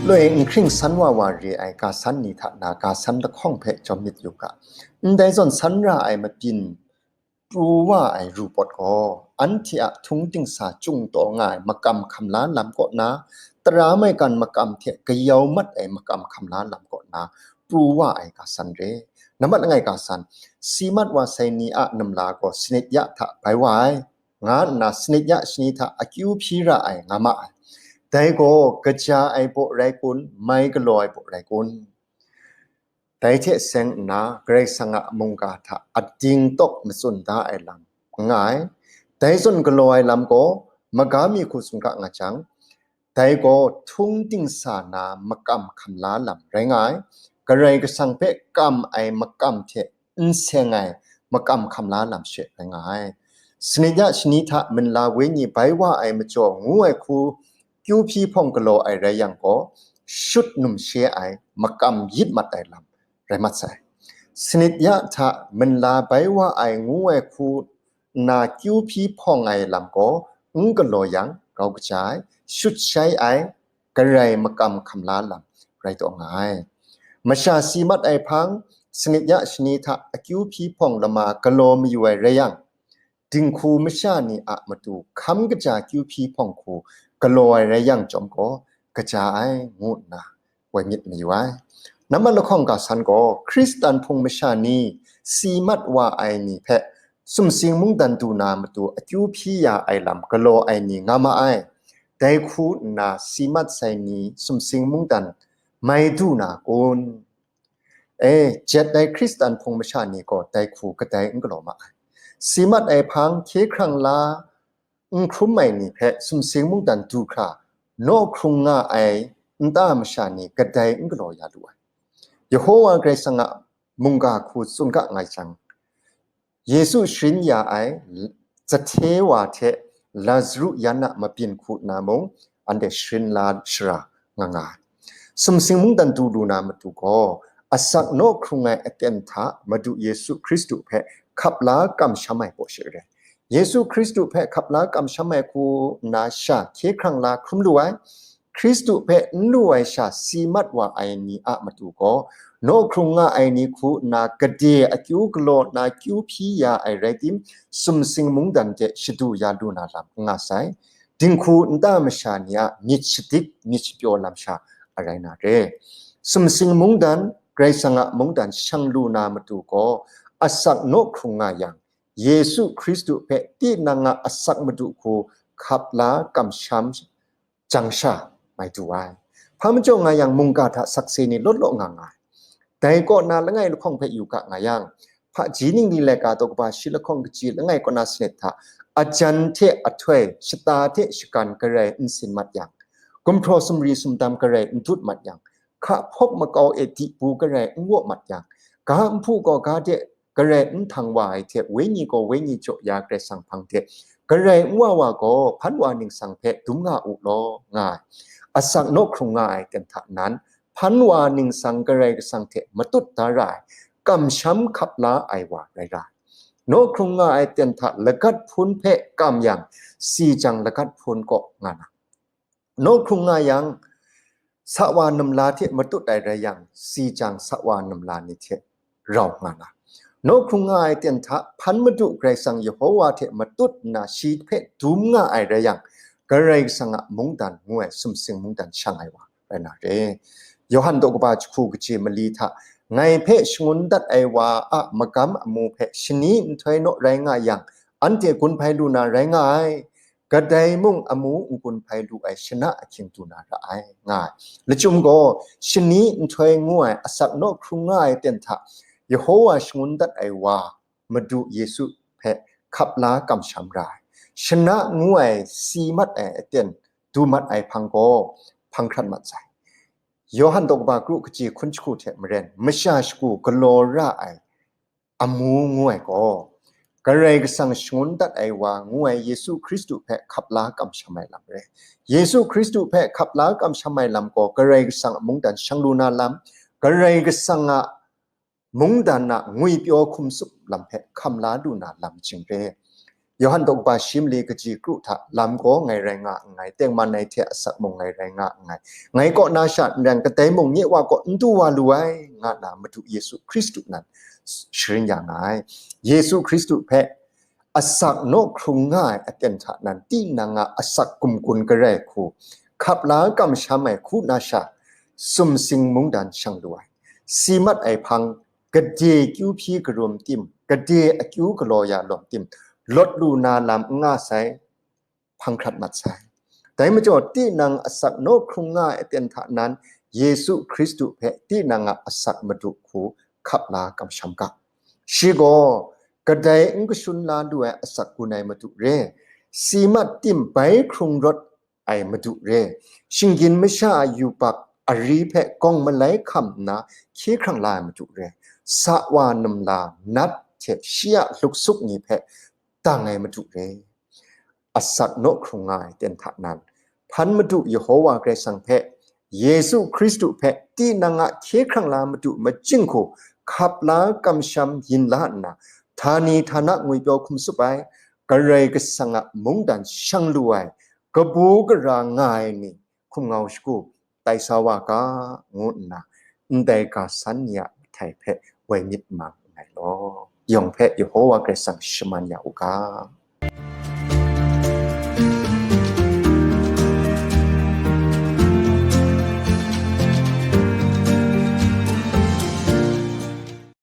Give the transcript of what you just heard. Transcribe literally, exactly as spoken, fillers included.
Loi n hkring san wa wa re ai ga san ni hta na ga san lahkawng hpe chyawm myit yu ga. Ndai zawn san ra ai mabyin pru wa ai ru pawt gaw, anhte a htung dingsa chyung taw nga ai makam hkam la lam kaw na, tara maigan makam hte kayau mat ai makam hkam la lam kaw na, pru wa ai ga san re. Nambat langai ga san, si mat wa sai ni a namla gaw sanit ya hta bai wa ai, nga nna sanit ya shani hta akyu hpyi ra ai nga ma ai. Dai gaw kaja ai baw rai kun, mai galaw ai baw rai kun? Dai hte seng nna Karai Kasang a mungga hta ading tawk matsun da ai lam n nga ai. Dai zawn galaw ai lam gaw, maga mi hku tsun ga nga jang, dai gaw htung dingsa na makam hkam la lam rai nga ai. Karai Kasang hpe kam ai makam hte n seng ai makam hkam la lam she rai nga ai. Sanit ya shani hta manla wenyi bai wa ai majaw ngu ai hku kyu hpyi hpawng galaw ai rai yang gaw, shut numshe ai makam yit mat ai lam rai mat sai. Sanit ya hta manla bai wa ai ngu ai hku nna kyu hpyi hpawng ai lam gaw n galaw yang grau kaja ai, shut shai ai, Karai makam hkam la lam rai taw nga ai. Masha si mat ai hpang, sanit ya shani hta akyu hpyi hpawng lama galaw mayu ai rai yang, dinghku masha ni a matu hkam kaja kyu hpyi hpawng hku galaw ai rai yang chyawm gaw, kaja ai, ngu nna woi myit mayu ai. Nambat lahkawng ga san gaw, Hkristan hpung masha ni si mat wa ai ni hpe sumsing mungdan du na matu akyu hpyi ya ai lam galaw ai ni nga ma ai. Dai hku nna si mat sai ni sumsing mungdan mai du na kun? E, jet ai Hkristan hpung masha ni gaw dai hku kadai n galaw ma ai. Si mat ai hpang hkye hkrang la n hkrum ai ni hpe sumsing mungdan du hkra naw hkrung nga ai nta masha ni kadai n galaw ya lu ai. Yehowa Karai Kasang a mungga hku tsun ga nga jang, Yesu sharin ya ai Zahte wa hte Lazaru yan a mabyin hku nna mung anhte sharin la shara nga nga ai. Sumsing mungdan du lu na matu gaw, asak naw hkrung ai aten hta Madu Yesu Hkristu hpe hkap la kamsham ai baw she rai. Yesu Hkristu hpe hkap la kamsham ai hku nna sha hkye hkrang la hkrum lu ai, Hkristu hpe n lu ai sha si mat wa ai ni a matu gaw, naw hkrung nga ai ni hku nna gade akyu galaw na kyu hpyi ya ai rai tim, sumsing mungdan de shadu ya lu na lam n nga sai. Dinghku nta masha ni a myit shadik myit shapyaw lam sha a rai na re. Sumsing mungdan, Karai Kasang a mungdan shang lu na matu gaw, asak naw hkrung nga yang, Yesu Hkristu hpe tinang a asak madu hku hkap la kamsham jang sha mai du ai. Hpa majaw nga yang, mungga hta sakse ni lawt law nga nga ai. Dai kaw na langai lahkawng hpe yu ga nga yang, hpaji ningli laika daw kaba shi lahkawng kaji langai kaw na sanit hta, ajan hte ahtoi, shata hte shagan Karai n sin mat yang, gumhpraw sumri sumdam Karai n dut mat yang, hka hpawk makau e dibu Karai n waw mat yang, ga nhpu gaw ga de Karai n htang wa ai hte, wenyi gaw wenyi jaw ya Karai Kasang hpang de Karai n wa wa gaw, hpan wa ningsang hpe dum nga u law, nga ai. Asak naw hkrung nga ai ten hta nan, hpan wa ningsang Karai Kasang hte matut da ra ai, kamsham hkap la ai wa rai ra ai. Naw hkrung nga ai ten hta lagat hpun hpe kam yang, si jang lagat hpun kaw nga na. Naw hkrung nga yang, sa wa namla hte matut ai rai yang, si jang sa wa namla ni hte rau nga na. Naw hkrung nga ai ten hta hpan madu Karai Kasang Yehowa hte matut nna shi hpe dum nga ai rai yang, Karai Kasang a mungdan ngu ai sumsing mungdan shang ai wa rai na re. Yawhan daw kaba jahku kaji mali hta, ngai hpe shangun dat ai wa a magam amu hpe shani nhtoi naw rai nga yang, anhte gun hpai lu na rai nga ai. Kadai mung amu n-gun hpai lu ai shana ahkying du na ra ai, nga ai. Lachyum gaw, shani nhtoi ngu ai asak naw hkrung nga ai ten hta Yehowa shangun dat ai wa, Madu Yesu hpe hkap la kamsham ra ai. Shana ngu ai si mat ai aten du mat ai hpang gaw hpang hkrat mat sai. Yawhan daw kaba kru kaji hkun jahku hte maren, masha shagu galaw ra ai amu ngu ai gaw, Karai Kasang shangun dat ai wa ngu ai Yesu Hkristu hpe hkap la kamsham ai lam re. Yesu Hkristu hpe hkap la kamsham ai lam gaw, Karai Kasang a mungdan shang lu na lam, Karai Kasang a mungdan a ngwipyaw hkum tsup lam hpe hkam la lu na lam jing re. Yawhan daw kaba shi mali kaji kru hta lam gaw ngai rai nga nngai, tengman ngai hte asak mung ngai rai nga nngai, ngai kaw na sha n rai, kadai mung nye Wa kaw n du wa lu ai, nga na Madu Yesu Hkristu nan sharin ya nga ai. Yesu Hkristu hpe asak naw hkrung nga ai aten hta nan, tinang a asak gumgun garai hku, hkap la kamsham ai hku na sha, sumsing mungdan shang lu ai, si mat ai hpang, gade kyu hpyi karum tim, gade akyu galaw ya lawm tim, lawt lu na lam n nga sai, hpang hkrat mat sai. Dai majaw, tinang asak naw hkrung nga ai aten hta nan, Yesu Hkristu hpe tinang a asak Madu hku hkap la kamsham ga. Shi gaw kadai n kashun la lu ai asak gun ai Madu re, si mat tim bai hkrung rawt ai Madu re, shinggyim masha a yubak ari hpe gawng malai hkam nna hkye hkrang la ai Madu re, sa wa num la nat hte shi a luk suk ni hpe dang ai Madu re. Asak naw hkrung nga ai ten hta nan, hpan Madu Yehowa Karai Kasang hpe, Yesu Hkristu hpe tinang a hkye hkrang la Madu majing hku hkap la kamsham yin la nna, htani htana ngwipyaw hkum tsup ai, Karai Kasang a mungdan shang lu ai, kabu gara nga ai ni hkum ngau shagu tai sa wa ga, ngu nna ndai ga san ni a mahtoi hpe woi myit mang nngai law. Yawng hpe Yehowa Karai Kasang shaman ya u ga.